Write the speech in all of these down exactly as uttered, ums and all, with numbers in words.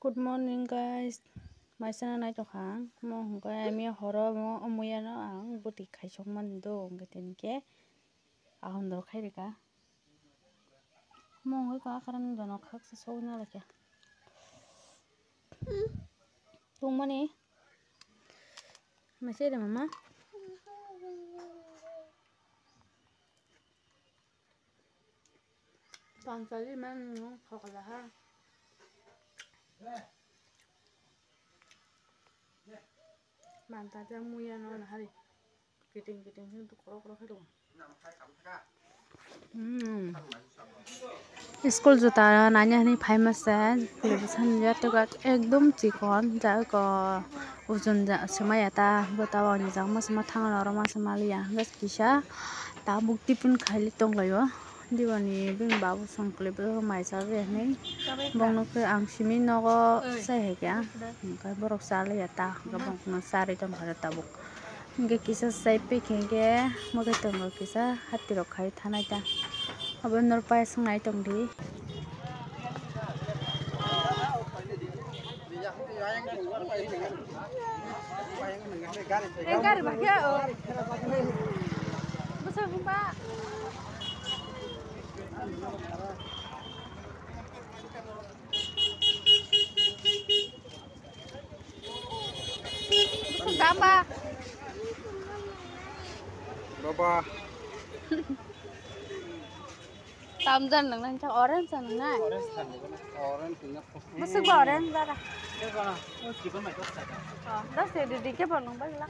Good morning, guys. Maisana naitokha ang. Mo hwnkhe ami horo mo muya no ang bwtwi khaisok mani do hwnkhe tini khe ahondro khairika. Mo hwnkhe ka akhara ni dono khaksa sogwi nalakhe. Tungmani. Maisai de mama. Pansari man no khokla ha. Manta ja muya no na hari. Kiting kiting hin tu koro koro khai tongo. Hmm. School juta nanya hini phai masa, television ya to ekdom chikon, ja ko ujun ja semaya ta, bota wani jang masa ma thang oro masa maliya, bas kisa tabuk tipun khaili tonglayo. Diwani bini babu song kle bo mai cha je hinwi. Bongno khe ang simi nogo sai hai khe ang. Hwnkhe borok cha liya ta hwnkhe bongno charwi tongkha tabuk. Hwnkhe kisa chai pik hinkhe mwtai tongo kisa hati rok khai thanai ta. Abo nor payas wngnai tongdi. Gari bahya o. Bwswk hwnba. Bwswk dam ba. Baba. Tamjan nang nang chak orange sa nang nai. Orange thang nang nai. Orange thang nang. Bwswk ba orange bara. Kebana? O chikon mai dos taka. Oh, dos taka di kebana nang ba la.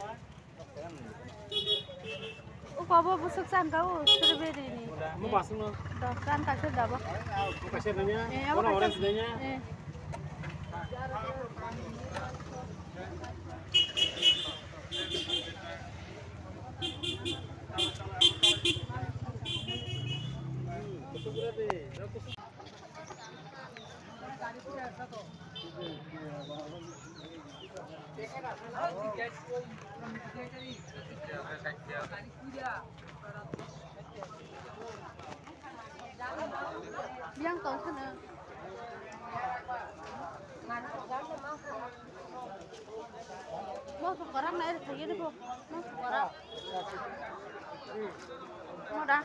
O kobo bwswk chan ka o strawberry ni. Mo basung no. Dos kan kaisa dabo. Mo kaisa nanya. Eh, abo kaisa. Orange nanya. Eh. Yang tong sana. Mo su koram na ere thagi ni bo. Mo su koram. Mo da.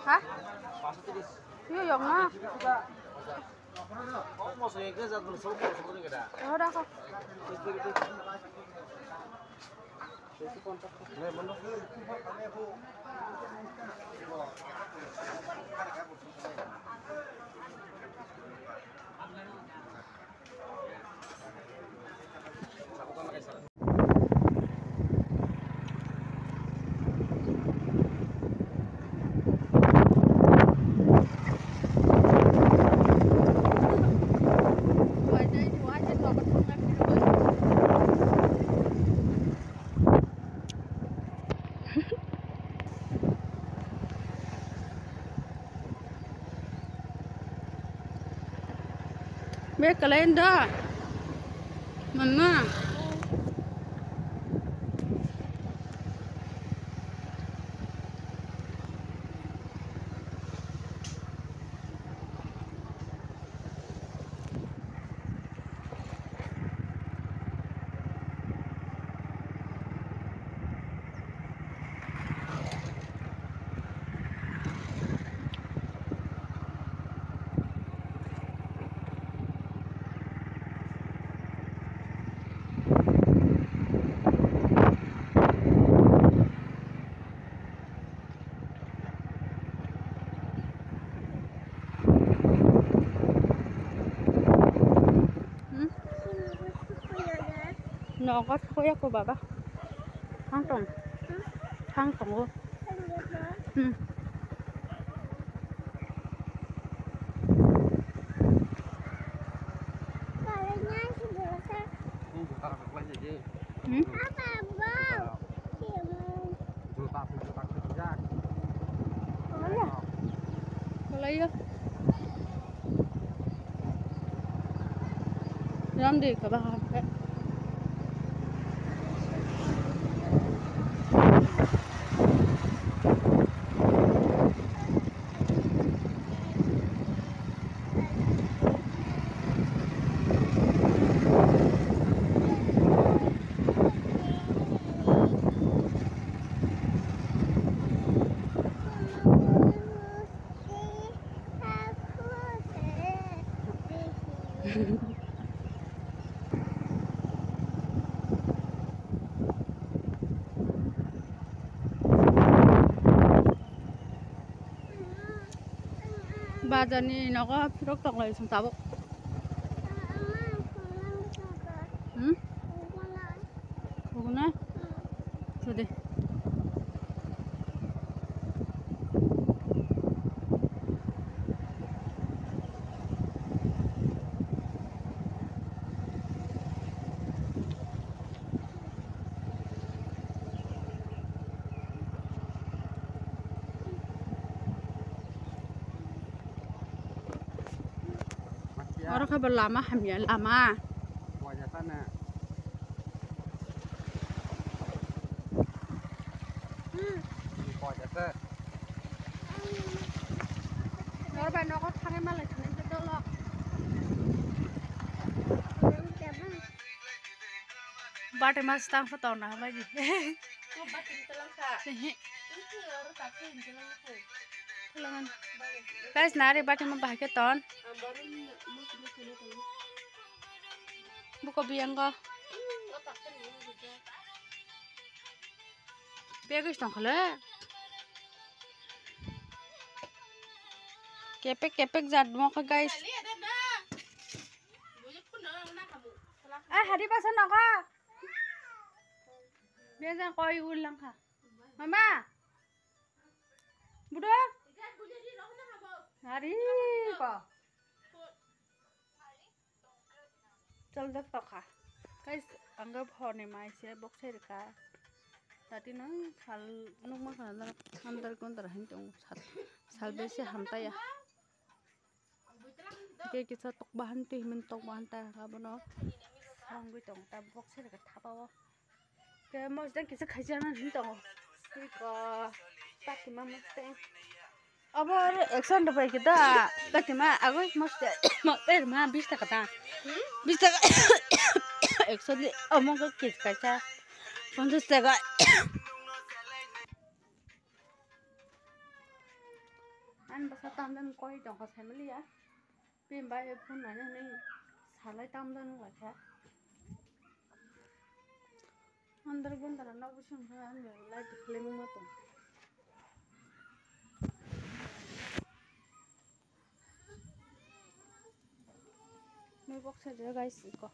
Ha? Yo yong na. Mo su ye ke jat bun so mo su ni ke da. Ho da ko. Be kalain da. Mama. Hmm? Nogo thuya ko baba. Thang tong. Thang tongo. Hmm. Hmm? Kalaiya. Kalaiya. Ram de ka bahar. Bazar ni nogo phirok tong lai song tabuk. Hmm? Khuguna? Sudi. Oro khe bo lama hamya lama. Oro bai nogo thangwi malai thangwi khe dolo. Bati mas tang pho tong na hambai di. Ehe. Guys, nari bati ma bahai khe ton. Buko biyango. Pegis tong khale. Kepek kepek jat mo khe guys. Ah, hari basa nogo. Bejang koi ulang kha. Mama. Budo. Hari ko. Chol da tokha. Guys, ang bo phone mai se boksai rwkha. Tati nang sal nukma khana andar gondar hin tong sal besi hamtaya. Hingke kisa tok bahan twi hwnmani tok bahan ta abono songwi tongo ta boksai rwkha thapa o. Ke mosdeng kisa khaijana hin tongo. Iko patima mosdeng. Abo aro ekso da bai khe da patima agoi mosdeng mosdeng ma bis taka ta. Bis taka ekso di omo khe kis kaisa ponchas taka. Ani bwsa tamjani koi tongkha saimaliya. Bini bai phone nani hwnwi salai tamjani wnglaikha. Andar gondar nok bising khe ani light khwlaimungma tong. Mui boksa je guys iko.